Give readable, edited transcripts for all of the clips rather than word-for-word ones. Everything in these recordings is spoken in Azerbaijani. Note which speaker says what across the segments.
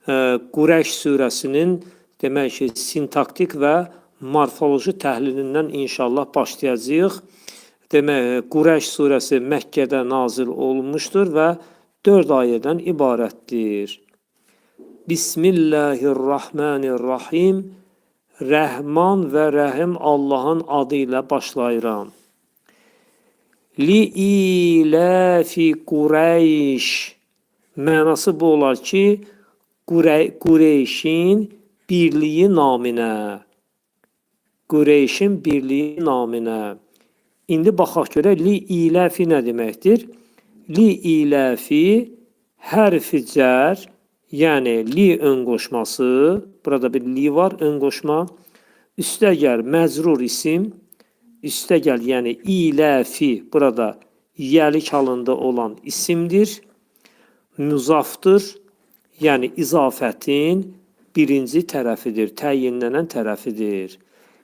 Speaker 1: Qureyş surəsinin demək ki, sintaktik və morfoloji təhlilindən inşallah başlayacağıq. Demək, Qureyş surəsi Məkkədə nazil olunmuşdur və 4 ayədən ibarətdir. Bismillahirrahmanirrahim. Rəhman və Rəhim Allahın adı ilə başlayıram. Li-iləfi Qureyş. Mənası bu olar ki, Qureyşin birliyi naminə. Qureyşin birliyi naminə. İndi baxaq görək li-iləfi nə deməkdir? Li-iləfi hərfi cər, yəni li ön qoşması, burada bir li var, ön qoşma. Üstəgəl məcrur isim, üstəgəl yəni iləfi burada yəlik halında olan isimdir. Müzafdır, yəni izafətin birinci tərəfidir, təyinlənən tərəfidir.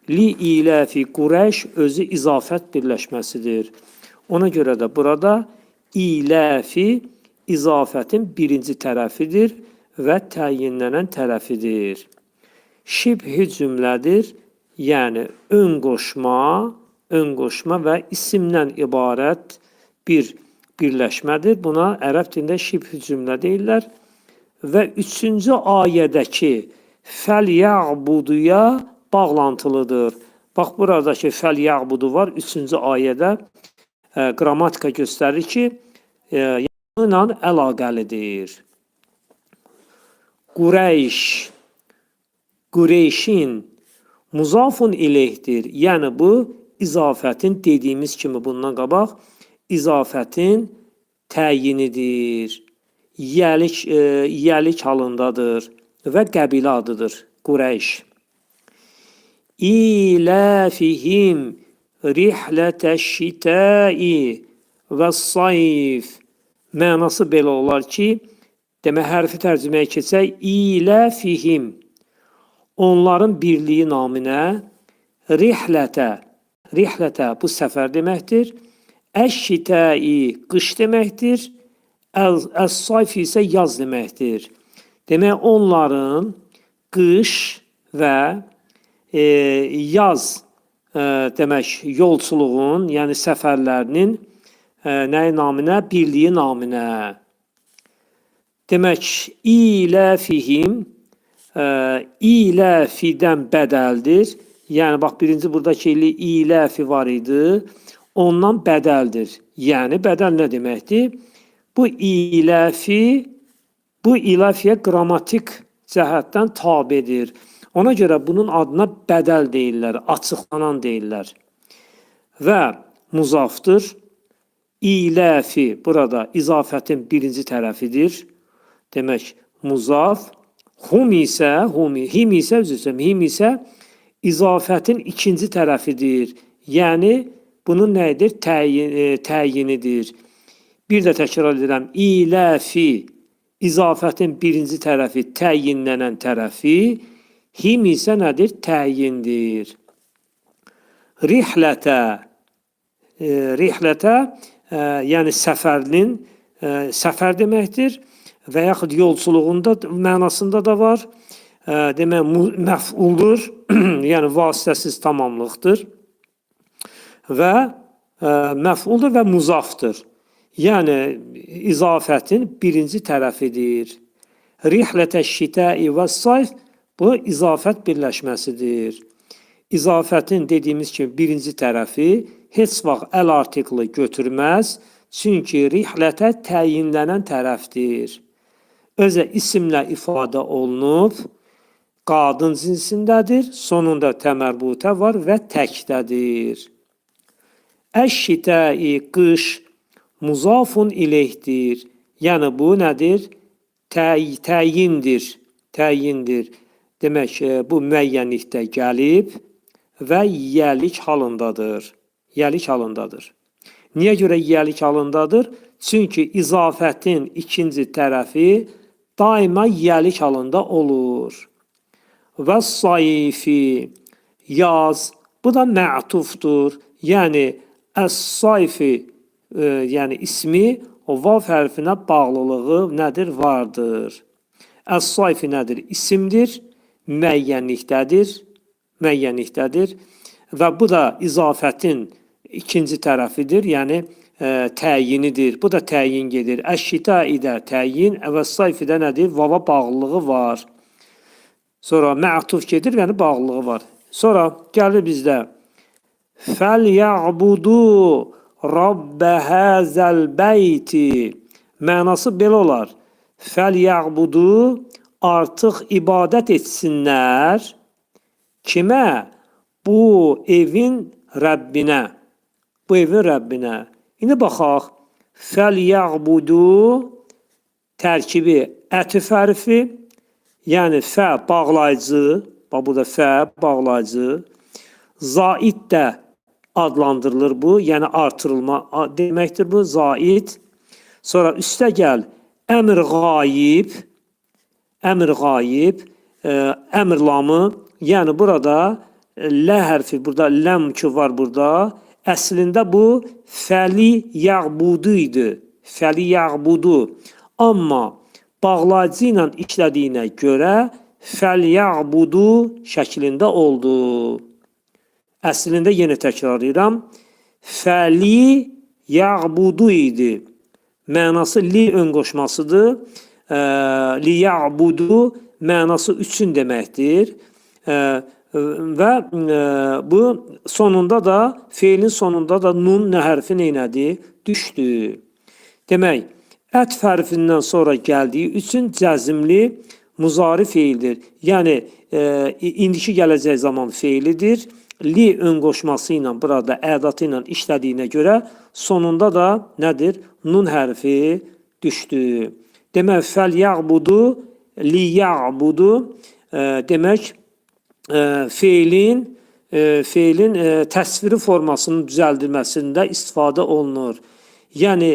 Speaker 1: Li iləfi Qureyş özü izafət birləşməsidir. Ona görə də burada iləfi izafətin birinci tərəfidir və təyinlənən tərəfidir. Şibhi cümlədir, yəni ön qoşma və isimdən ibarət bir birləşmədir. Buna ərəb dilində şibhi cümlə deyirlər. Və üçüncü ayədəki fəlyə'buduya bağlantılıdır. Bax, buradakı fəlyə'budu var. Üçüncü ayədə qrammatika göstərir ki, ilə əlaqəlidir. Qureyş, Qureyşin muzafun ileyhdir. Yəni bu izafətin dediyimiz kimi bundan qabaq izafətin təyinidir. Yəlik halındadır və qəbilə adıdır. Qureyş. İləfihim rihlətəş-şitəi və sayf. Mənası belə olar ki, demək hərfi tərcüməyə keçsək, iləfihim onların birliyi naminə rihlətə, rihlətə bu səfər deməkdir. Əş-şitəi qış deməkdir. Əs-sayf isə yaz deməkdir. Demək onların qış və yaz demək yolçuluğun, yəni səfərlərinin nəyi naminə? Birliyi naminə. Demək iləfihim iləfidən bədəldir. Yəni bax birinci buradakı iləfi var idi. Ondan bədəldir. Yəni bədəl nə deməkdir? Bu iləfi bu iləfiyə qrammatik cəhətdən tabedir. Ona görə bunun adına bədəl deyirlər, açıqlanan deyirlər. Və muzafdır. İləfi burada izafətin birinci tərəfidir. Demək, muzaf. Hum isə, hum, him isə, üzr istəyirəm, him isə izafətin ikinci tərəfidir. Yəni, bunun nə edir? Təyinidir. Bir də təkrar edirəm. İləfi izafətin birinci tərəfi, təyinlənən tərəfi. Him isə nədir? Təyindir. Rihlətə, rihlətə, yəni səfərinin, səfər deməkdir və yaxud yolçuluğunda mənasında da var. Demək, məf'uldur, yəni vasitəsiz tamamlıqdır və məf'uldur və muzafdır. Yəni, izafətin birinci tərəfidir. Rihlətə şitəi və sayf bu izafət birləşməsidir. İzafətin dediyimiz kimi birinci tərəfi heç vaxt əl artiklı götürməz, çünki rihlətə təyinlənən tərəfdir. Özə isimlə ifadə olunub, qadın cinsindədir, sonunda təmərbutə var və təkdədir. Əş-şitəi, qış, muzafun ileyhdir. Yəni bu nədir? Təyindir. Təyindir. Demək, bu müəyyənlikdə gəlib və yiyəlik halındadır. Yiyəlik halındadır. Niyə görə yiyəlik halındadır? Çünki izafətin ikinci tərəfi daima yiyəlik halında olur. Və sayfi, yaz, bu da mə'tufdur. Yəni, əs-sayfi, yəni ismi o vav hərfinə bağlılığı nədir? Vardır. Əs-sayfi nədir? İsimdir, müəyyənlikdədir, müəyyənlikdədir və bu da izafətin ikinci tərəfidir, yəni təyinidir. Bu da təyin gedir. Əş-şitai də təyin və sayfi də nədir? Vava bağlılığı var. Sonra mə'tuf gedir, yəni bağlılığı var. Sonra gəlir bizdə fəlya'budu rabbə həzəl beyti. Mənası belə olar. Fəlya'budu artıq ibadət etsinlər. Kimə? Bu evin Rəbbinə. Bu evin Rəbbinə. İndi baxaq. Fəlya'budu tərkibi ətif hərfi, yəni fə bağlayıcı, bax burada fə bağlayıcı, zaid də adlandırılır bu, yəni artırılma deməkdir bu, zaid. Sonra üstə gəl əmr qayib, əmr qayib, əmr lamı, yəni burada lə hərfi, burada ləm ki var burada, əslində bu fəli ya'budu idi, fəli ya'budu. Amma bağlayıcı ilə işlədiyinə görə fəlya'budu şəklində oldu. Əslində yenə təkrarlayıram. Fəli ya'budu idi. Mənası li ön qoşmasıdır. Li ya'budu mənası üçün deməkdir. Və bu sonunda da feilin sonunda da nun nə hərfi neynədi? Düşdü. Demək, ətf hərfindən sonra gəldiyi üçün cəzmli muzari feildir. Yəni, indiki gələcək zaman feilidir. Li ön qoşması ilə burada ədatı ilə işlədiyinə görə sonunda da nədir? Nun hərfi düşdü. Demək, fəlya'budu, liya'budu demək, feilin təsviri formasının düzəldilməsində istifadə olunur. Yəni,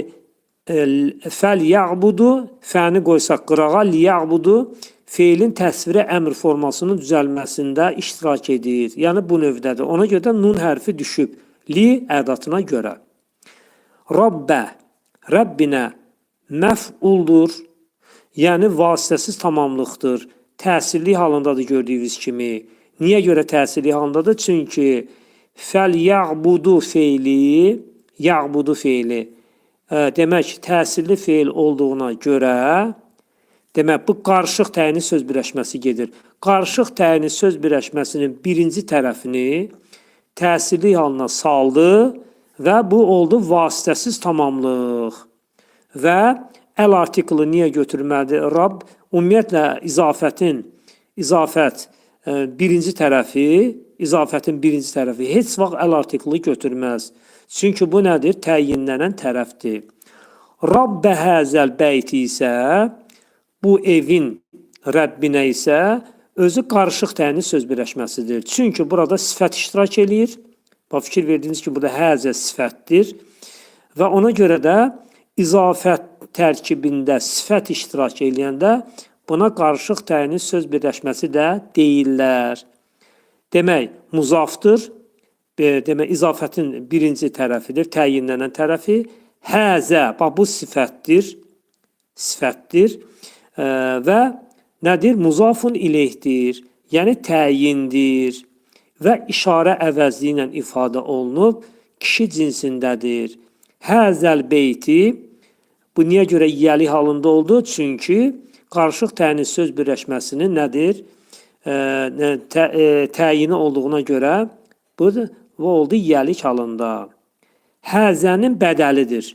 Speaker 1: fəlya'budu, fəni qoysaq qırağa, liya'budu feilin təsviri əmr formasının düzəlməsində iştirak edir. Yəni, bu növdədir. Ona görə də nun hərfi düşüb li ədatına görə. Rabbə, Rəbbinə məf'uldur, yəni vasitəsiz tamamlıqdır. Təsirli halındadır gördüyünüz kimi. Niyə görə təsirli halındadır? Çünki fəlya'budu feili, ya'budu feili, demək, təsirli feil olduğuna görə, demək, bu qarışıq təyini söz birləşməsi gedir. Qarışıq təyini söz birləşməsinin birinci tərəfini təsirli halına saldı və bu oldu vasitəsiz tamamlıq. Və əl artiklı niyə götürməlidir? Rabb, ümumiyyətlə izafətin, izafət birinci tərəfi, izafətin birinci tərəfi heç vaxt əl artiklı götürməz. Çünki bu nədir? Təyinlənən tərəfdir. Rabbə həzəl bəyti isə, bu evin Rəbbinə isə özü qarışıq təyini söz birləşməsidir. Çünki burada sifət iştirak eləyir. Bax, fikir verdiyiniz ki, burada həzə sifətdir. Və ona görə də izafət tərkibində sifət iştirak eləyəndə buna qarışıq təyini söz birləşməsi də deyirlər. Demək, muzafdır. Demək, izafətin birinci tərəfidir, təyinlənən tərəfi. Həzə, bax, bu sifətdir. Sifətdir. Və nədir? Muzafun ileyhdir. Yəni, təyindir. Və işarə əvəzliyi ilə ifadə olunub, kişi cinsindədir. Həzəl beyti, bu niyə görə yiyəli halında oldu? Çünki qarışıq təyini söz birləşməsinin nədir? Təyini olduğuna görə bu oldu yiyəlik halında. Həzənin bədəlidir.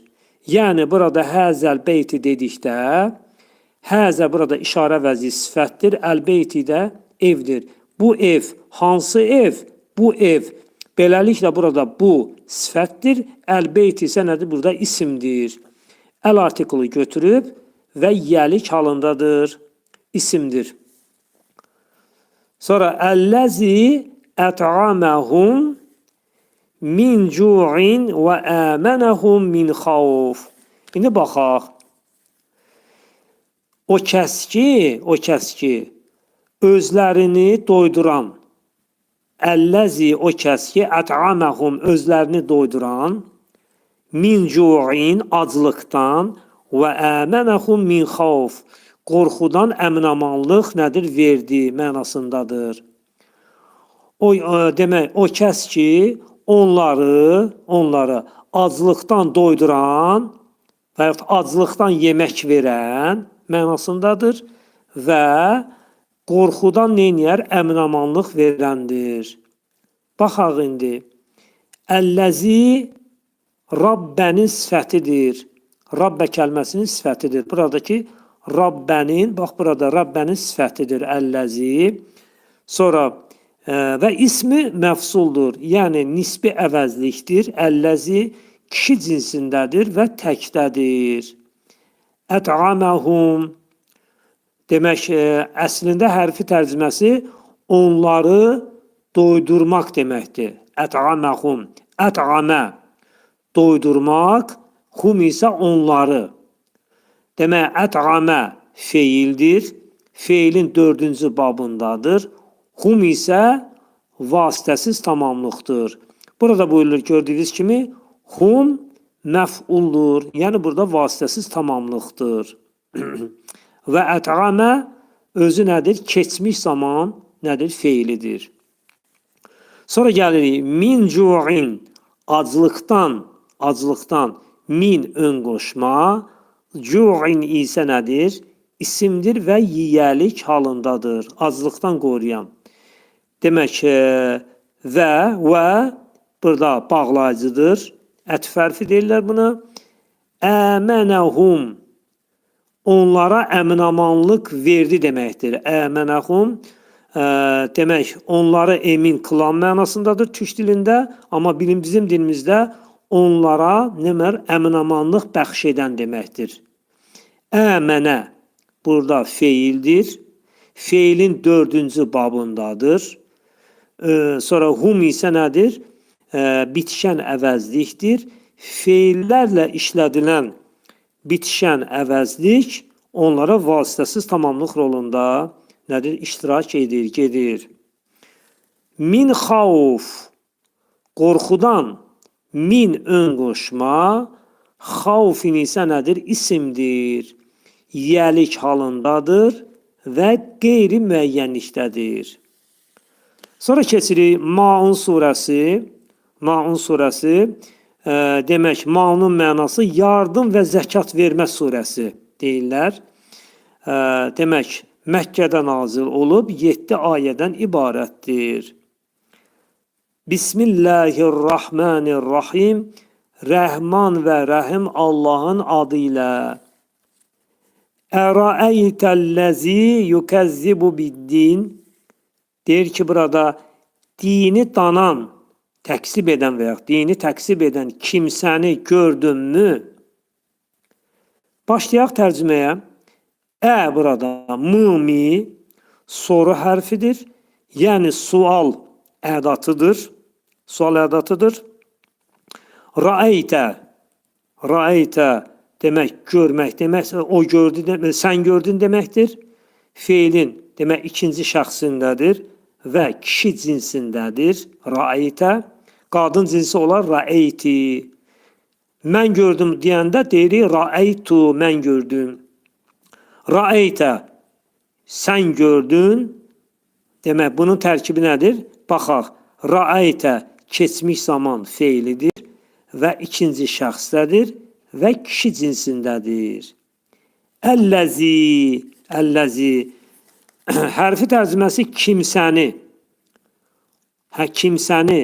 Speaker 1: Yəni, burada həzəl beyti dedikdə, həzə burada işarə vəzi sifətdir, əl-beyti də evdir. Bu ev, hansı ev? Bu ev. Beləliklə, burada bu sifətdir, əl-beyti isə nədir? Burada isimdir. Əl artiklı götürüb və yiyəlik halındadır, isimdir. Sonra əlləzi ət'aməhum min cu'in və əmənəhum min xavf. İndi baxaq. O kəs ki, özlərini doyduran, əlləzi o kəs ki, ət'aməhum özlərini doyduran, min cu'in aclıqdan və əmənəhum min xavf Qorxudan əminamanlıq nədir? Verdi mənasındadır. O demək, o kəs ki, onları aclıqdan doyduran və yaxud aclıqdan yemək verən mənasındadır və qorxudan neyniyər? Əminamanlıq verəndir. Baxaq indi. Əlləzi Rabbənin sifətidir. Rabbə kəlməsinin sifətidir. Buradakı Rabbənin, bax burada Rabbənin sifətidir. Əlləzi. Sonra və ismi məfsuldur. Yəni nisbi əvəzlikdir. Əlləzi kişi cinsindədir və təkdədir. Ət'aməhum. Demək, əslində hərfi tərcüməsi onları doydurmaq deməkdir. Ət'aməhum. Ət'amə doydurmaq, hum isə onları. Demək, ət'amə feildir. Feilin dördüncü babındadır. Hum isə vasitəsiz tamamlıqdır. Burada buyurulur gördüyünüz kimi hum məf'uldur. Yəni burada vasitəsiz tamamlıqdır. Və ət'amə özü nədir? Keçmiş zaman nədir? Feilidir. Sonra gəlirik min cu'in aclıqdan, aclıqdan min ön qoşma, cu'in isə nədir? İsimdir və yiyəlik halındadır. Aclıqdan qoruyan. Demək, və burada bağlayıcıdır. Ətf hərfi deyirlər buna. Əmənəhum onlara əminamanlıq verdi deməkdir. Əmənəhum demək, onları emin qılan mənasındadır türk dilində, amma bizim dilimizdə onlara nə əminamanlıq bəxş edən deməkdir. Əmənə burada feildir. Feilin dördüncü babındadır. Sonra hum isə nədir? Bitişən əvəzlikdir. Feillərlə işlədilən bitişən əvəzlik onlara vasitəsiz tamamlıq rolunda nədir? İştirak edir, gedir. Min xavf qorxudan min ön qoşma, xavfin isə nədir? İsimdir. Yiyəlik halındadır və qeyri-müəyyənlikdədir. Sonra keçirik Maun surəsi. Maun surəsi demək, Maunun mənası yardım və zəkat vermə surəsi deyirlər. Demək, Məkkədə nazil olub 7 ayədən ibarətdir. Bismillahirrahmanirrahim. Rəhman və Rəhim Allahın adı ilə. Ərəeytəl-ləzi yukəzzibu bid-din. Deyir ki, burada dini danan, təksib edən və yaxud dini təksib edən kimsəni gördünmü? Başlayaq tərcüməyə. Ə burada mı, mi soru hərfidir. Yəni sual ədatıdır. Sual ədatıdır. Rəeytə, rəeytə demək görmək demək, o gördü demək, sən gördün deməkdir. Feilin demək ikinci şəxsindədir və kişi cinsindədir. Rəeytə. Qadın cinsi olar rəeyti. Mən gördüm deyəndə deyirik rəeytu, mən gördüm. Rəeytə, sən gördün. Demək, bunun tərkibi nədir? Baxaq. Rəeytə keçmiş zaman feilidir və ikinci şəxsdədir və kişi cinsindədir. Əlləzi, əlləzi hərfi tərcüməsi kimsəni, hə, kimsəni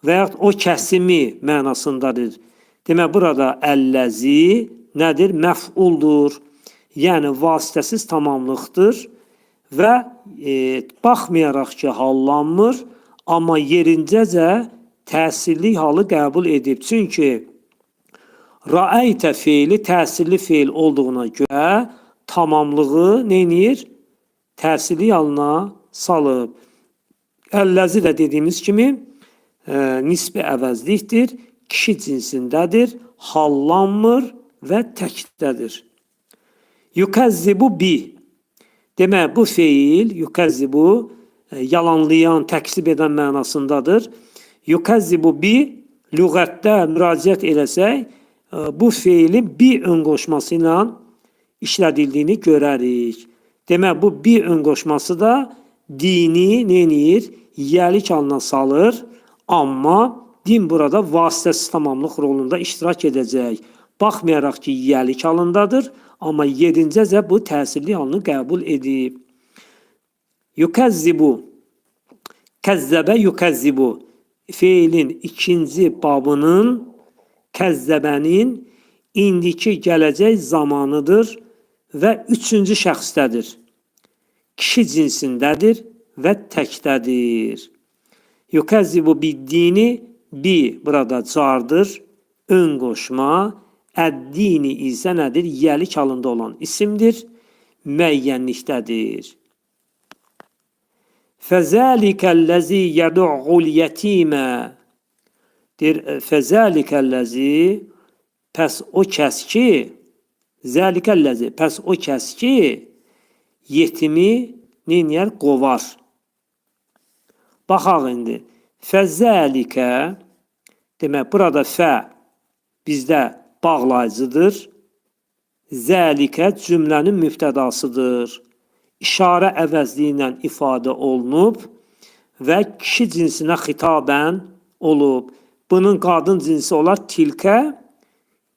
Speaker 1: və yaxud o kəsimi mənasındadır. Demək, burada əlləzi nədir? Məf'uldur. Yəni, vasitəsiz tamamlıqdır və baxmayaraq ki, hallanmır, amma yerincəcə təsirli halı qəbul edib. Çünki rəeytə feili təsirli feil olduğuna görə tamamlığı neyniyir? Təsirli halına salıb. Əlləzi də dediyimiz kimi nisbi əvəzlikdir, kişi cinsindədir, hallanmır və təkdədir. Yukəzzibu bi. Demək, bu feil yukəzzibu yalanlayan, təksib edən mənasındadır. Yukəzzibu bi lüğətdə müraciət eləsək, bu feilin bi ön qoşması ilə işlədildiyini görərik. Demək, bu bi ön qoşması da dini neyniyir? Yiyəlik halına salır, amma din burada vasitəsiz tamamlıq rolunda iştirak edəcək. Baxmayaraq ki, yiyəlik halındadır, amma yedincəcə bu təsirli halını qəbul edib. Yukəzzibu, kəzzəbə yukəzzibu feilin ikinci babının, kəzzəbənin indiki gələcək zamanıdır və üçüncü şəxsdədir. Kişi cinsindədir və təkdədir. Yukəzzibu biddini, bi burada cardır, ön qoşma, əd-dini isə nədir? Yiyəlik halında olan isimdir, müəyyənlikdədir. Fəzəlikəl-ləzi yəd'ul yətimə. Deyir, fəzəlikəl-ləzi, pəs o kəs ki, zəlikəl-ləzi, pəs o kəs ki, yetimi neyniyər? Qovar. Baxaq indi. Fəzəlikə, demək, burada fə bizdə bağlayıcıdır. Zəlikə cümlənin mübtədasıdır. İşarə əvəzliyi ilə ifadə olunub və kişi cinsinə xitabən olub. Bunun qadın cinsi olar tilkə,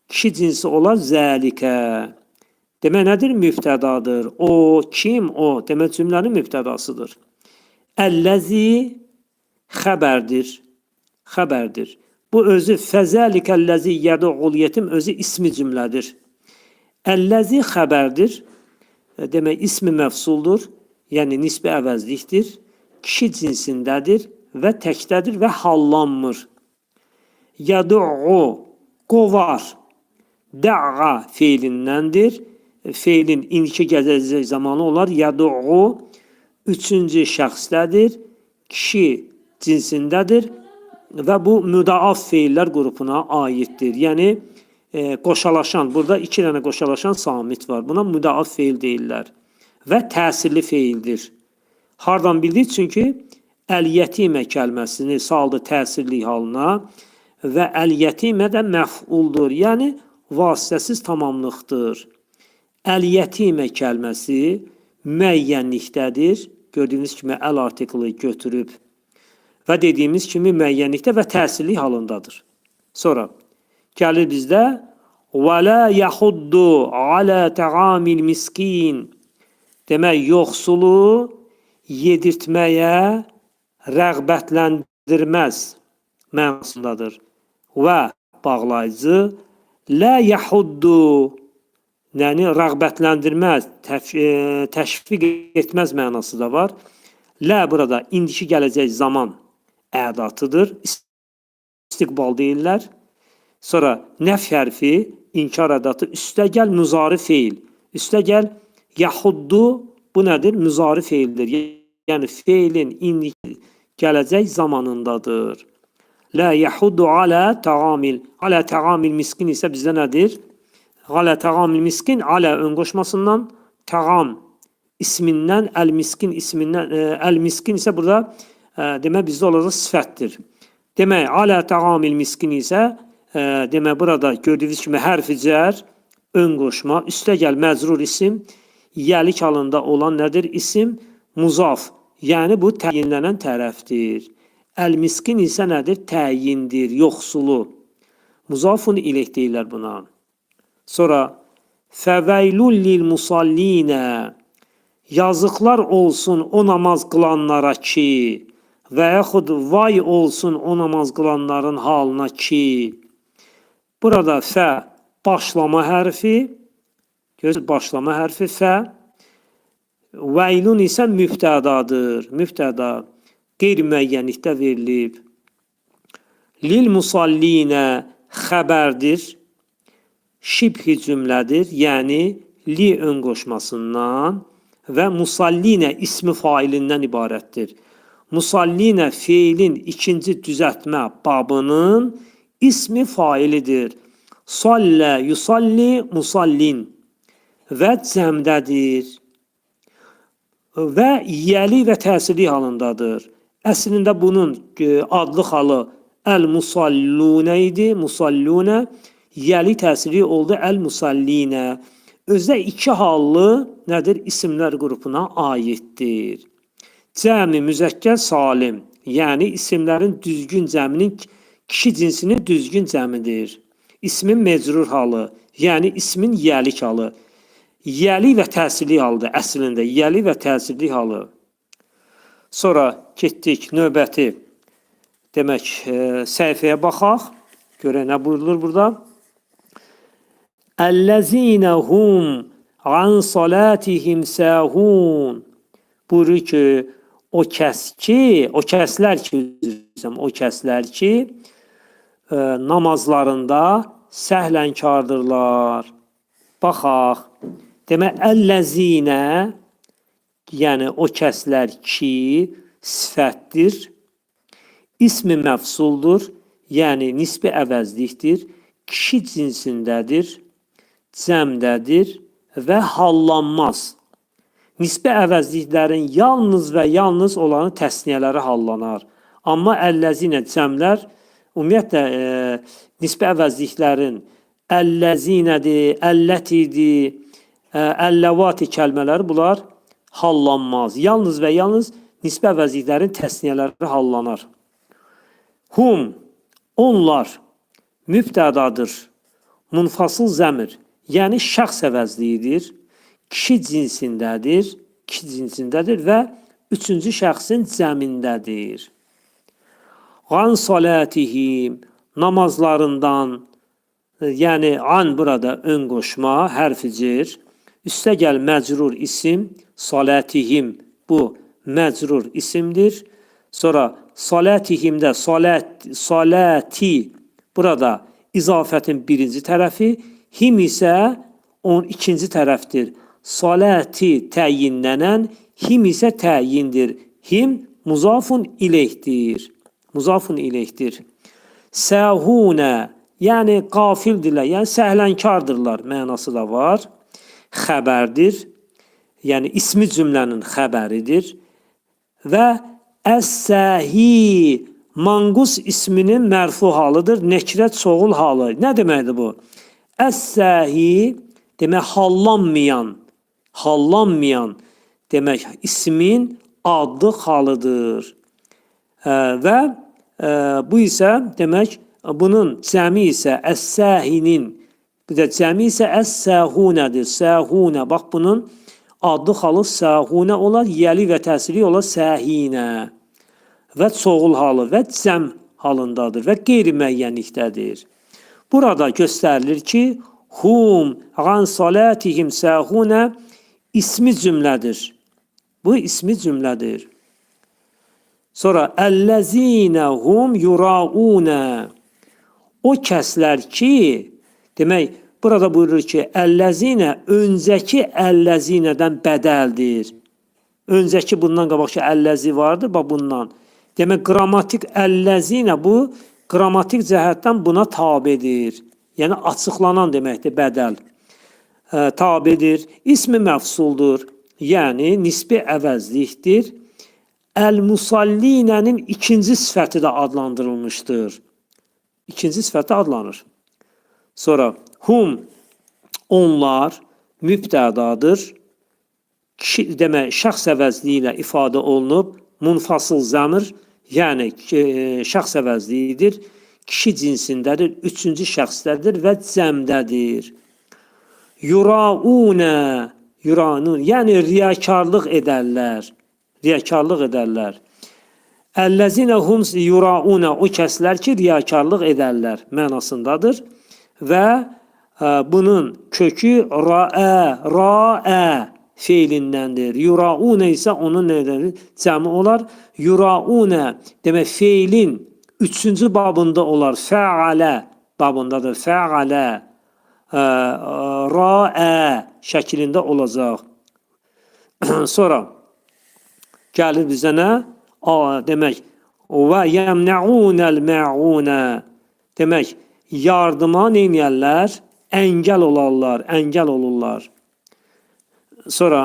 Speaker 1: kişi cinsi olar zəlikə. Demək, nədir? Mübtədadır. O, kim? O. Demək, cümlənin mübtədasıdır. Əlləzi xəbərdir. Xəbərdir. Bu özü fəzəlikəlləzi yəd'ul yetim özü ismi cümlədir. Əlləzi xəbərdir. Demək, ismi məfsuldur. Yəni, nisbi əvəzlikdir. Kişi cinsindədir və təkdədir və hallanmır. Yəd'u qovar. Də'a feilindəndir. Feilin indiki gələcək zamanı olar. Yəd'u üçüncü şəxsdədir. Kişi cinsindədir və bu müdaaf feillər qrupuna aiddir. Yəni, qoşalaşan, burada iki dənə qoşalaşan samit var. Buna müdaaf feil deyirlər və təsirli feildir. Hardan bildik? Çünki əl-yətimə kəlməsini saldı təsirli halına və əl-yətimə də məf'uldur. Yəni, vasitəsiz tamamlıqdır. Əl-yətimə kəlməsi müəyyənlikdədir. Gördüyünüz kimi əl artiklı götürüb və dediyimiz kimi müəyyənlikdə və təsirli halındadır. Sonra gəlir bizdə وَلَا يَحُدُّ عَلَى تَعَامِ الْمِسْكِينَ. Demək, yoxsulu yedirtməyə rəğbətləndirməz mənasındadır. Və bağlayıcı lə yəhuddu, yəni rəğbətləndirməz, təşviq etməz mənası da var. Lə burada indiki gələcək zaman ədatıdır. İstiqbal deyirlər. Sonra nəf hərfi, inkar ədatı, üstəgəl müzari feil. Üstəgəl yəhuddu, bu nədir? Müzari feildir. Yəni feilin indiki gələcək zamanındadır. Lə yəhuddu alə təamil. Alə təamil miskin isə bizdə nədir? Alə təamil miskin, alə ön qoşmasından, təam ismindən, əl-miskin ismindən, əl-miskin isə burada demək bizdə olacaq sifətdir. Demək, alə təamil miskin isə demək, burada gördüyünüz kimi hərfi cər, ön qoşma, üstəgəl məcrur isim, yiyəlik halında olan nədir? İsim muzaf, yəni bu təyinlənən tərəfdir. Əl-miskin isə nədir? Təyindir, yoxsulu. Muzafun ileyh deyirlər buna. Sonra fəvəylun lil musallinə, yazıqlar olsun o namaz qılanlara ki, və yaxud vay olsun o namaz qılanların halına ki. Burada fə başlama hərfi, göz başlama hərfi fə, vəylun isə mübtədadır, mübtəda qeyri-müəyyənlikdə verilib. Lil musallinə xəbərdir, şibhi cümlədir, yəni li ön qoşmasından və musallinə ismi failindən ibarətdir. Musallinə feilin ikinci düzəltmə babının ismi failidir. Sallə, yusalli, musallin və cəmdədir və yiyəli və təsirli halındadır. Əslində bunun adlı halı əl-musallunə idi. Musallunə yiyəli təsirli oldu əl-musallinə. Özdə iki hallı nədir? İsimlər qrupuna aiddir. Cəmi müzəkkər salim, yəni isimlərin düzgün cəminin, kişi cinsinin düzgün cəmidir. İsmin mecrur halı, yəni ismin yəlik halı. Yəlik və təsirli halıdır əslində, yəlik və təsirli halı. Sonra getdik növbəti, demək, səhifəyə baxaq. Görək nə buyurulur burada. Əlləzinə hum an salatihim sahun. Buyurur ki, o kəs ki, o kəslər ki, o kəslər ki, namazlarında səhlənkardırlar. Baxaq. Demək, əlləzinə, yəni o kəslər ki, sifətdir, ismi məfsuldur, yəni nisbi əvəzlikdir, kişi cinsindədir, cəmdədir və hallanmaz. Nisbi əvəzliklərin yalnız və yalnız olanı təsniyələri hallanar. Amma əlləzinə cəmlər, ümumiyyətlə, nisbi əvəzliklərin əlləzinədir, əllətidir, əlləvati kəlmələri bunlar hallanmaz. Yalnız və yalnız nisbi əvəzliklərin təsniyələri hallanar. Hum, onlar mübtədadır, munfasıl zəmir, yəni şəxs əvəzliyidir, kişi cinsindədir, kişi cinsindədir və üçüncü şəxsin cəmindədir. An salatihim, namazlarından, yəni an burada ön qoşma, hərficir, üstə gəl məcrur isim, salatihim, bu məcrur isimdir. Sonra salatihimdə salati burada izafətin birinci tərəfi, him isə onun ikinci tərəfdir. Salati təyinlənən, him isə təyindir. Him muzafun ileyhdir. Muzafun ileyhdir. Səhunə, yəni qafildirlər, yəni səhlənkardırlar mənası da var. Xəbərdir, yəni ismi cümlənin xəbəridir. Və əs-səhi, manqus isminin mərfu halıdır, nekrə çoğul halı. Nə deməkdir bu? Əs-səhi, demək hallanmayan, hallanmayan demək ismin adlı halıdır. Və bu isə demək, bunun cəmi isə əs-səhinin, bu da cəmi isə əs-səhunədir. Səhunə, bax bunun adlı halı səhunə olar, yəli və təsirli olar səhinə və çoğul halı və cəm halındadır və qeyri-müəyyənlikdədir. Burada göstərilir ki, hum an salatihim səhunə ismi cümlədir. Bu ismi cümlədir. Sonra əlləzinə hum yuraunə, o kəslər ki, demək, burada buyurur ki, əlləzinə öncəki əlləzinədən bədəldir. Öncəki bundan qabaqki əlləzi vardır, bax bundan. Demək, qrammatik əlləzinə bu, qrammatik cəhətdən buna tabedir. Yəni, açıqlanan deməkdir, bədəl. Tabedir. İsmi məfsuldur, yəni nisbi əvəzlikdir. Əl-musallinənin ikinci sifəti də adlandırılmışdır. İkinci sifəti adlanır. Sonra hum, onlar mübtədadır. Kişi, demək, şəxs əvəzliyi ilə ifadə olunub, munfasıl zəmir, yəni şəxs əvəzliyidir, kişi cinsindədir, üçüncü şəxsdədir və cəmdədir. Yuraunə, yuranun, yəni riyakarlıq edərlər, riyakarlıq edərlər. Əlləzinə hum yuraunə, o kəslər ki, riyakarlıq edərlər mənasındadır və bunun kökü ra'ə, ra'ə feilindəndir. Yuraunə isə onun nədəndir? Cəmi olar. Yuraunə demək feilin üçüncü babında olar. Fəalə babındadır. Fəalə, ra'ə şəklində olacaq. Sonra gəlir bizə nə? Demək, və yəmnəunəl məunə, demək, yardıma neynəyərlər? Əngəl olarlar, əngəl olurlar. Sonra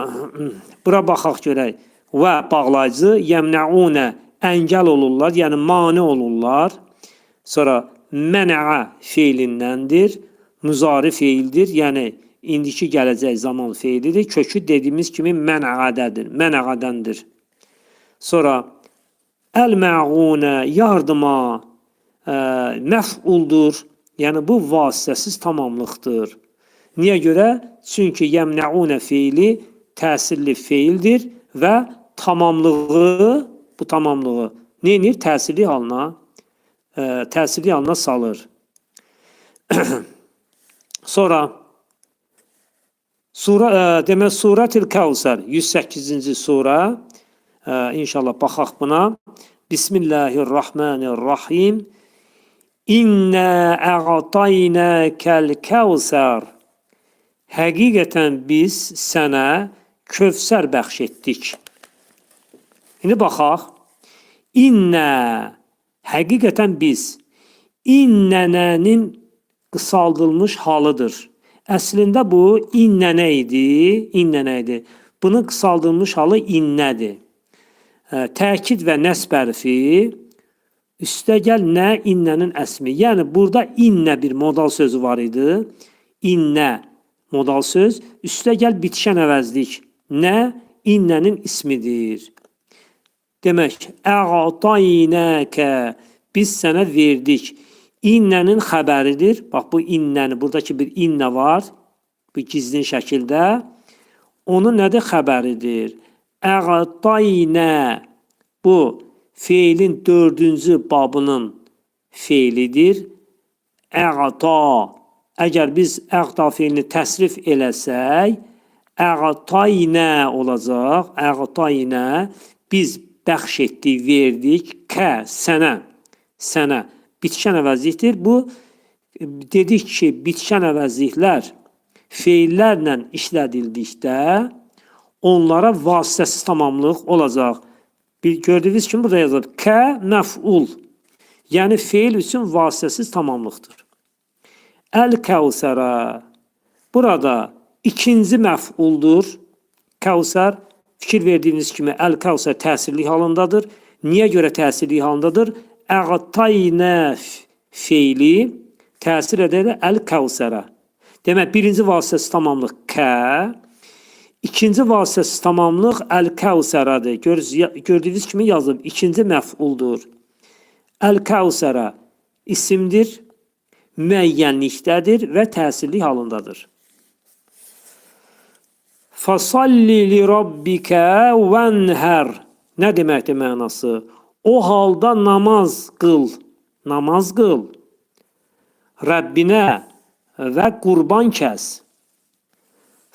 Speaker 1: bura baxaq görək. Və bağlayıcı yəmnəunə, əngəl olurlar, yəni mane olurlar. Sonra mənəə feilindəndir, müzari feildir, yəni İndiki gələcək zaman feilidir. Kökü dediyimiz kimi mənəədədir. Mənəədəndir. Sonra əl-məğunə, yardıma məf'uldur. Yəni bu vasitəsiz tamamlıqdır. Niyə görə? Çünki yəmnəunə feili təsirli feildir və tamamlığı, bu tamamlığı nə edir? Təsirli halına salır. Sonra sura, demək Surətil Kəvsər 108-ci sura. İnşallah baxaq buna. Bismillahirrahmanirrahim. İnna a'taynakal Kəvsər. Həqiqətən biz sənə Kövsər bəxş etdik. İndi baxaq. İnna, həqiqətən biz, innənənin qısaldılmış halıdır. Əslində bu innənə idi, innənə idi. Bunun qısaldılmış halı innədir. Təkid və nəsb hərfi, üstəgəl nə, innənin əsmi. Yəni burada innə bir modal sözü var idi. İnnə modal söz, üstəgəl bitişən əvəzlik. Nə, innənin ismidir. Demək, ə'taynəkə, biz sənə verdik. İnnənin xəbəridir. Bax, bu innəni, buradakı bir innə var, bu gizlin şəkildə. Onun nədir? Xəbəridir. Ə'taynə, bu feilin dördüncü babının feilidir. Ə'ta, əgər biz ə'ta feilini təsrif eləsək, ə'taynə olacaq. Ə'taynə, biz bəxş etdik, verdik, kə, sənə, sənə. Bitişən əvəzlikdir. Bu, dedik ki, bitişən əvəzliklər feillərlə işlədildikdə onlara vasitəsiz tamamlıq olacaq. Gördüyünüz kimi burada yazılıb. Kə, məf'ul. Yəni feil üçün vasitəsiz tamamlıqdır. Əl-Kəvsərə. Burada ikinci məf'uldur. Kəvsər, fikir verdiyiniz kimi Əl-Kəvsər təsirli halındadır. Niyə görə təsirli halındadır? Əğtaynə feili təsir edər Əl-Kəvsərə. Demək, birinci vasitəsiz tamamlıq kə, ikinci vasitəsiz tamamlıq Əl-Kəvsərədir. Gördüyünüz kimi yazılıb, ikinci məf'uldur. Əl-Kəvsərə isimdir, müəyyənlikdədir və təsirli halındadır. Fasalli li rabbikə vənhər. Nə deməkdir mənası? O halda namaz qıl, namaz qıl. Rəbbinə və qurban kəs.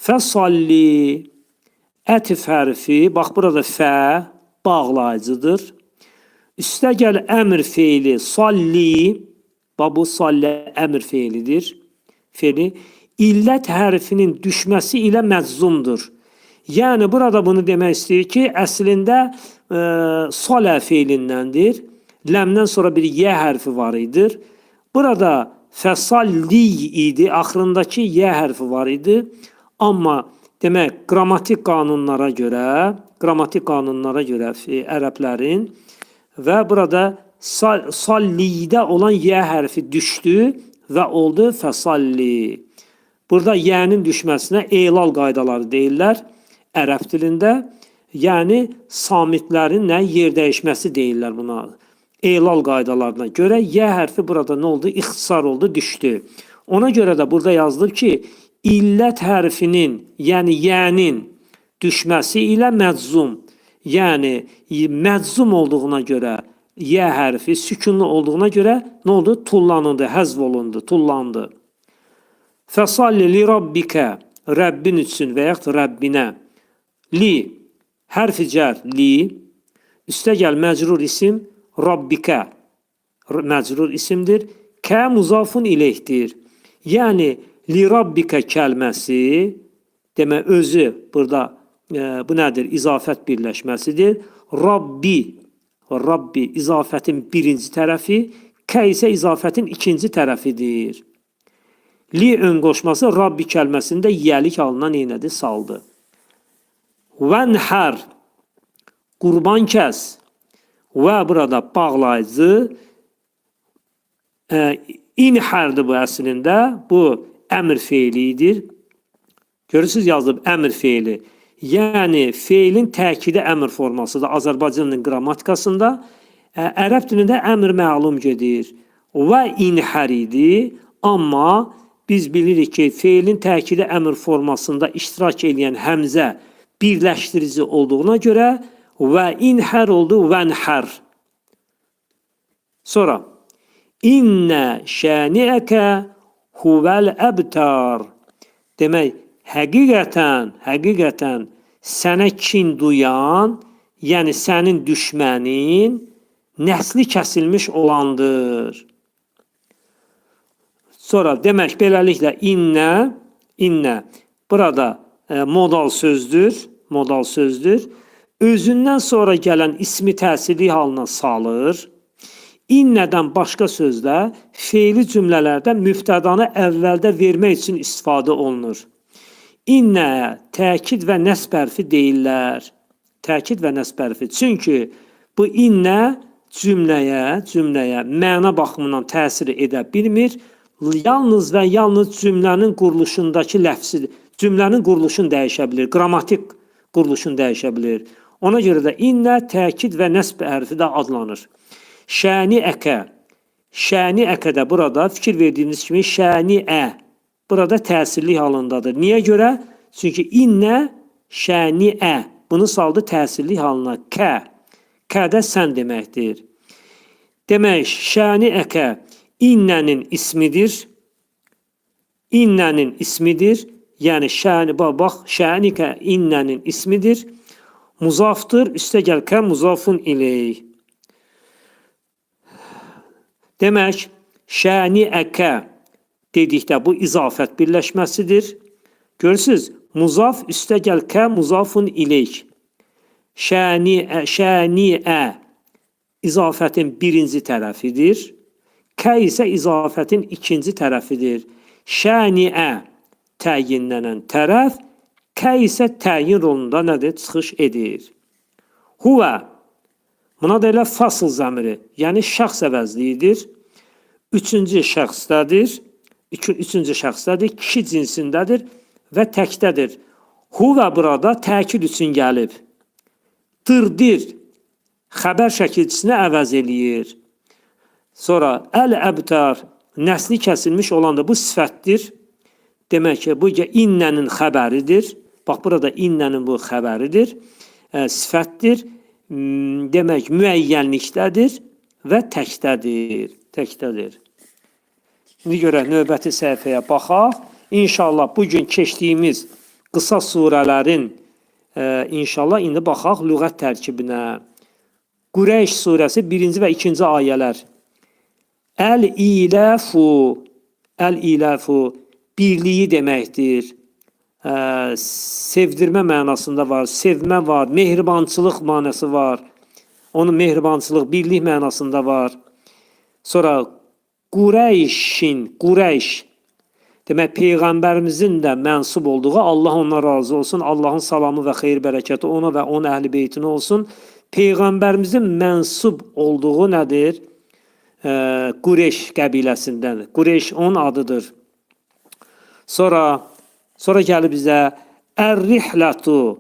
Speaker 1: Fəsalli, ətif hərfi, bax burada fə bağlayıcıdır. Üstəgəl əmr feili salli, bax bu salli əmr feilidir. Feili, illət hərfinin düşməsi ilə məczumdur. Yəni burada bunu demək istəyir ki, əslində salə feilindəndir. Ləmdən sonra bir yə hərfi var idi. Burada fəsalli idi, axırındakı yə hərfi var idi. Amma demək qrammatik qanunlara görə, ərəblərin və burada sallidə olan yə hərfi düşdü və oldu fəsalli. Burada yənin düşməsinə elal qaydaları deyirlər ərəb dilində. Yəni samitlərin nə yer dəyişməsi deyirlər buna. Elal qaydalarına görə yə hərfi burada nə oldu? İxtisar oldu, düşdü. Ona görə də burada yazılıb ki, illət hərfinin, yəni yənin düşməsi ilə məczum. Yəni məczum olduğuna görə yə hərfi sükunlu olduğuna görə nə oldu? Tullanıldı, həzv olundu, tullandı. Fəsalli li rabbikə, Rəbbin üçün və yaxud Rəbbinə. Li, hərfi cər, li, üstəgəl məcrur isim, Rabbikə, məcrur isimdir. Kə muzafun ileyhdir. Yəni, li rabbikə kəlməsi, demək özü burada, bu nədir? İzafət birləşməsidir. Rabbi, Rabbi izafətin birinci tərəfi, kə isə izafətin ikinci tərəfidir. Li ön qoşması Rabbi kəlməsində yəlik halına neynədi? Saldı. Vənhər, qurban kəs və burada bağlayıcı, inhərdir bu əslində, bu əmr feilidir. Görürsünüz, yazılıb əmr feili. Yəni feilin təkidi əmr formasıdır Azərbaycan dilinin qrammatikasında. Ərəb dilində əmr məlum gedir. Və inhər idi, amma biz bilirik ki, feilin təkidi əmr formasında iştirak edən həmzə birləşdirici olduğuna görə və inhər oldu, vənhər. Sonra innə şəniəkə huvel əbtar. Demək, həqiqətən sənə kin duyan, yəni sənin düşmənin nəsli kəsilmiş olandır. Sonra demək, beləliklə innə burada modal sözdür. Özündən sonra gələn ismi təsirli halına salır. İnnədən başqa sözlə feili cümlələrdə mübtədanı əvvəldə vermək üçün istifadə olunur. İnnəyə təkid və nəsb hərfi deyirlər. Təkid və nəsb hərfi. Çünki bu innə cümləyə məna baxımından təsir edə bilmir. Yalnız və yalnız cümlənin quruluşundakı ləfsi, cümlənin quruluşunu dəyişə bilir, qrammatik quruluşunu dəyişə bilir. Ona görə də innə təkid və nəsb hərfi də adlanır. Şəni əkə. Şəni əkə də burada fikir verdiyiniz kimi şəni ə. Burada təsirli halındadır. Niyə görə? Çünki innə şəni ə. Bunu saldı təsirli halına. Kə. Kə də sən deməkdir. Demək, şəni əkə innənin ismidir. İnnənin ismidir. Yəni şəni, bax, şənikə innənin ismidir. Muzafdır. Üstə gəl kə muzafun ileyh. Demək, şəni əkə dedikdə bu izafət birləşməsidir. Görürsünüz, muzaf üstə gəl kə muzafun ileyh. Şəniə izafətin birinci tərəfidir. Kə isə izafətin ikinci tərəfidir. Şəniə təyinlənən tərəf, kə isə təyin rolunda nədir? Çıxış edir. Huvə, buna da elə fasıl zəmiri, yəni şəxs əvəzliyidir. Üçüncü şəxsdədir. Üçüncü şəxsdədir, kişi cinsindədir və təkdədir. Huvə burada təkid üçün gəlib. Dırdir, xəbər şəkilçisini əvəz eləyir. Sonra əl-əbtar, nəsli kəsilmiş olan da bu sifətdir. Demək ki, bu innənin xəbəridir. Bax, burada innənin bu xəbəridir. Sifətdir. Demək, müəyyənlikdədir və təkdədir. Təkdədir. İndi görək, növbəti səhifəyə baxaq. İnşallah bugün keçdiyimiz qısa surələrin inşallah indi baxaq lüğət tərkibinə. Qureyş surəsi 1-ci və 2-ci ayələr. Əl-iləfu, əl-iləfu birliyi deməkdir. Sevdirmə mənasında var, sevmə var, mehribançılıq mənası var. Onun mehribançılıq, birlik mənasında var. Sonra Qureyşin, Qureyş demək Peyğəmbərimizin də mənsub olduğu, Allah ondan razı olsun, Allahın salamı və xeyir bərəkəti ona və onun əhl-i beytinə olsun. Peyğəmbərimizin mənsub olduğu nədir? Qureyş qəbiləsindən. Qureyş onun adıdır. Sonra gəlir bizə Ər-rihlətu,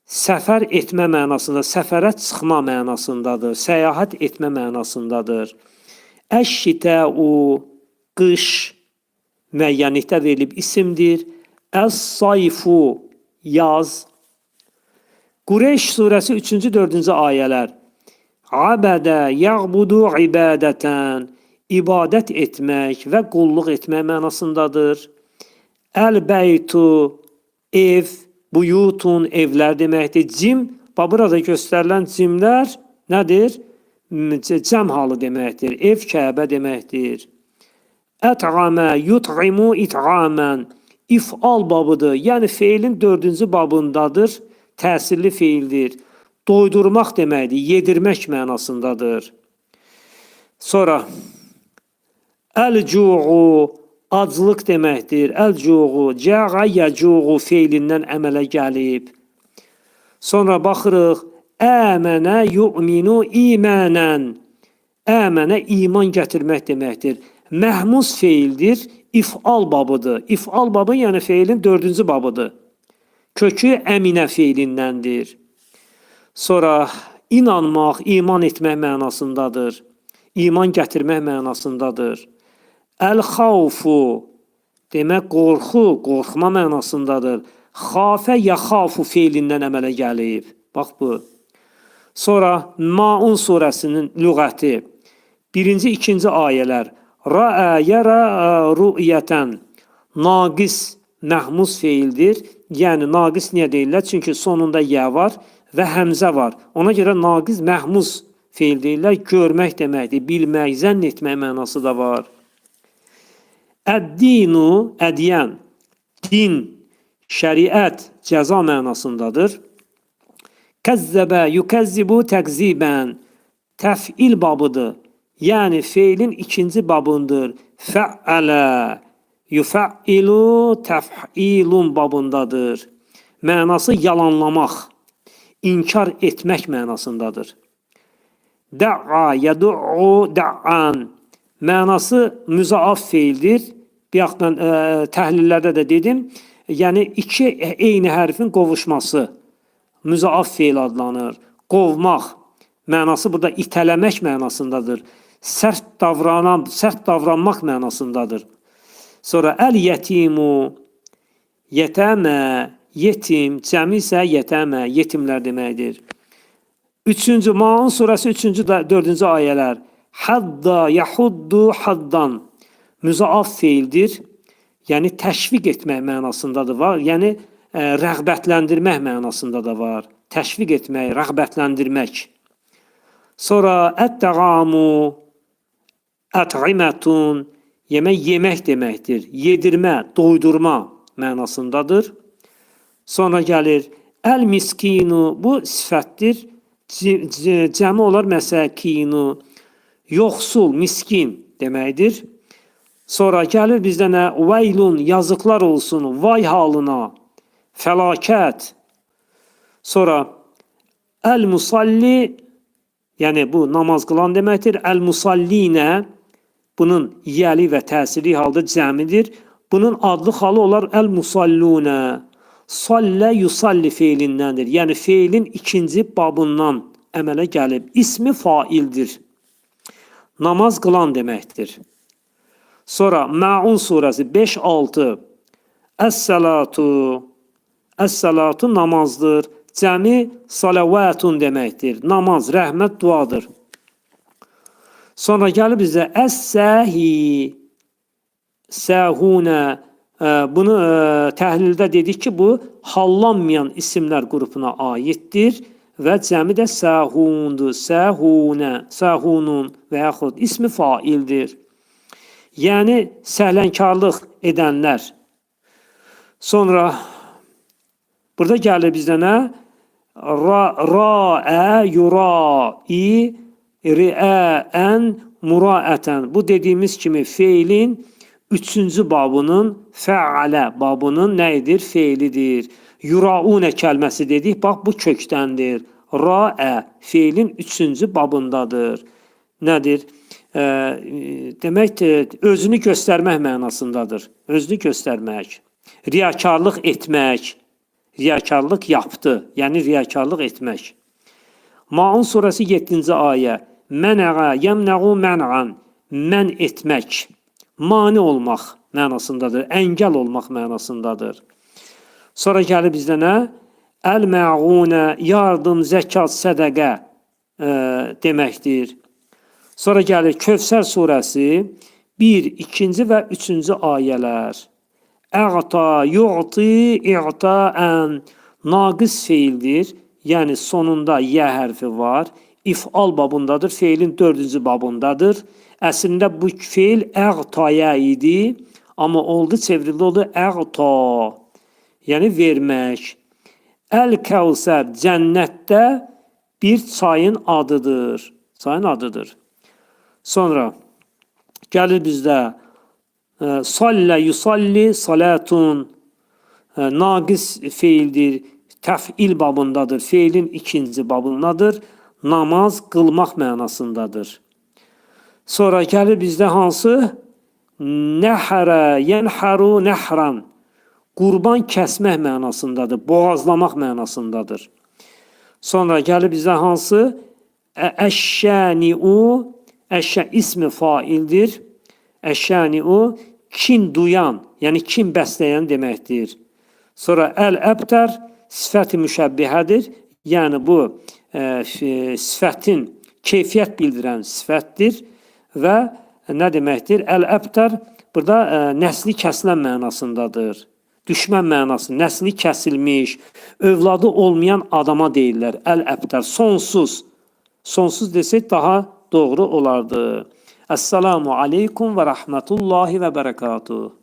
Speaker 1: səfər etmə mənasında, səfərə çıxma mənasındadır, səyahət etmə mənasındadır. Əş-şitəu, qış, müəyyənlikdə verilib isimdir. Əs-sayfu, yaz. Qureyş surəsi 3-cü, 4-cü ayələr. Abədə yəğbudu ibadətən, ibadət etmək və qulluq etmək mənasındadır. Əl-beytu, ev, buyutun, evlər deməkdir. Cim, bax burada göstərilən cimlər nədir? Cəm halı deməkdir. Ev, Kəbə deməkdir. Ət'amə, yut'imu it'amən. İf'al babıdır. Yəni feilin 4-cü babındadır. Təsirli feildir. Doydurmaq deməkdir. Yedirmək mənasındadır. Sonra əl-cu'u, aclıq deməkdir. Əl-cu'u, cə'a yəcu'u feilindən əmələ gəlib. Sonra baxırıq. Əmənə yu'minu imanən. Əmənə iman gətirmək deməkdir. Məhmuz feildir, if'al babıdır. İf'al babı, yəni feilin 4-cü babıdır. Kökü əminə feilindəndir. Sonra inanmaq, iman etmək mənasındadır. İman gətirmək mənasındadır. Əl-xavfu demək qorxu, qorxma mənasındadır. Xafə yaxafu feilindən əmələ gəlib. Bax bu. Sonra Maun surəsinin lüğəti. Birinci, ikinci ayələr. Rəə yərə rü'yətən. Naqis, məhmuz feildir. Yəni naqis niyə deyirlər? Çünki sonunda yə var və həmzə var. Ona görə naqis, məhmuz feil deyirlər. Görmək deməkdir, bilmək, zənn etmək mənası da var. Əd-dinu, ədiyən, din, şəriət, cəza mənasındadır. Kəzzəbə, yukəzzibu təqzibən, təf'il babıdır. Yəni feilin ikinci babındır. Fə'ələ, yufə'ilu təf'ilun babındadır. Mənası yalanlamaq, inkar etmək mənasındadır. Də'a, yədu'u də'an. Mənası müzaaf feildir. Bayaq mən təhlillərdə də dedim. Yəni iki eyni hərfin qovuşması müzaaf feil adlanır. Qovmaq mənası burada itələmək mənasındadır. Sərt davranmaq mənasındadır. Sonra əl-yetimu, yetəmə, yetim, cəmi isə yetəmə, yetimlər deməkdir. Üçüncü, Maun surəsi üçüncü, dördüncü ayələr. Hadda, yahuddu, haddan. Müzaaf feildir. Yəni təşviq etmək mənasında da var. Yəni rəğbətləndirmək mənasında da var. Təşviq etmək, rəğbətləndirmək. Sonra ət-təğamu, ət'imetun, yemək yemək deməkdir. Yedirmə, doydurma mənasındadır. Sonra gəlir əl-miskinu, bu sifətdir. Cəmi olar məsəkinu, yoxsul, miskin deməkdir. Sonra gəlir bizdə nə? Veylun, yazıqlar olsun, vay halına, fəlakət. Sonra əl-musalli, yəni bu namaz qılan deməkdir. Əl-musallinə, bunun yəli və təsirli halda cəmidir. Bunun adlı halı olar əl-musallunə. Sallə yusalli feilindəndir. Yəni feilin ikinci babından əmələ gəlib. İsmi faildir. Namaz qılan deməkdir. Sonra Maun surəsi 5-6. Əs-salatu. Əs-salatu namazdır. Cəmi salavatun deməkdir. Namaz, rəhmət, duadır. Sonra gəlir bizə əs-səhi, səhunə. Bunu təhlildə dedik ki, bu hallanmayan isimlər qrupuna aiddir və cəmi də səhundur, səhunə, səhunun və yaxud ismi faildir. Yəni səhlənkarlıq edənlər. Sonra burada gəlir bizdə nə? Ra'ə, yurai, ri'ən, muraətən. Bu dediyimiz kimi feilin üçüncü babının, fəalə babının nə edir? Feilidir. Yuraunə kəlməsi dedik. Bax, bu kökdəndir. Ra'ə feilin üçüncü babındadır. Nədir? Demək, özünü göstərmək mənasındadır. Özünü göstərmək. Riyakarlıq etmək. Riyakarlıq yapdı. Yəni, riyakarlıq etmək. Maun surəsi 7-ci ayə. Mənəə, yəmnəğu mən'an. Mən etmək. Mane olmaq mənasındadır. Əngəl olmaq mənasındadır. Sonra gəlir bizdə nə? Əl-məğunə, yardım, zəkat, sədəqə deməkdir. Sonra gəlir Kövsər surəsi 1, 2-ci və 3-cü ayələr. Əğta, yu'ti, i'taən. Naqis feildir. Yəni sonunda yə hərfi var. İf'al babındadır. Feilin 4-cü babındadır. Əslində bu feil əğtaya idi. Amma oldu, çevrildi, oldu əğta. Yəni vermək. Əl-Kəvsər cənnətdə bir çayın adıdır. Çayın adıdır. Sonra gəlir bizdə sallə yusalli salatun naqis feildir. Təf'il babındadır. Feilin ikinci babındadır. Namaz qılmaq mənasındadır. Sonra gəlir bizdə hansı? Nəhərə, yənhəru nəhran. Qurban kəsmək mənasındadır, boğazlamaq mənasındadır. Sonra gəlir bizə hansı? Əşşəniu, əşşə ismi faildir. Əşşəniu kin duyan, yəni kin bəsləyən deməkdir. Sonra əl-əbtər sifət-i müşəbbihədir. Yəni bu sifətin keyfiyyət bildirən sifətdir və nə deməkdir? Əl-əbtər burada nəsli kəsilən mənasındadır. Düşmən mənası, nəsli kəsilmiş, övladı olmayan adama deyirlər. Əl-əbtər, sonsuz. Sonsuz desək daha doğru olardı. Əssalamu aleykum və rəhmətullahi və bərəkatuhu.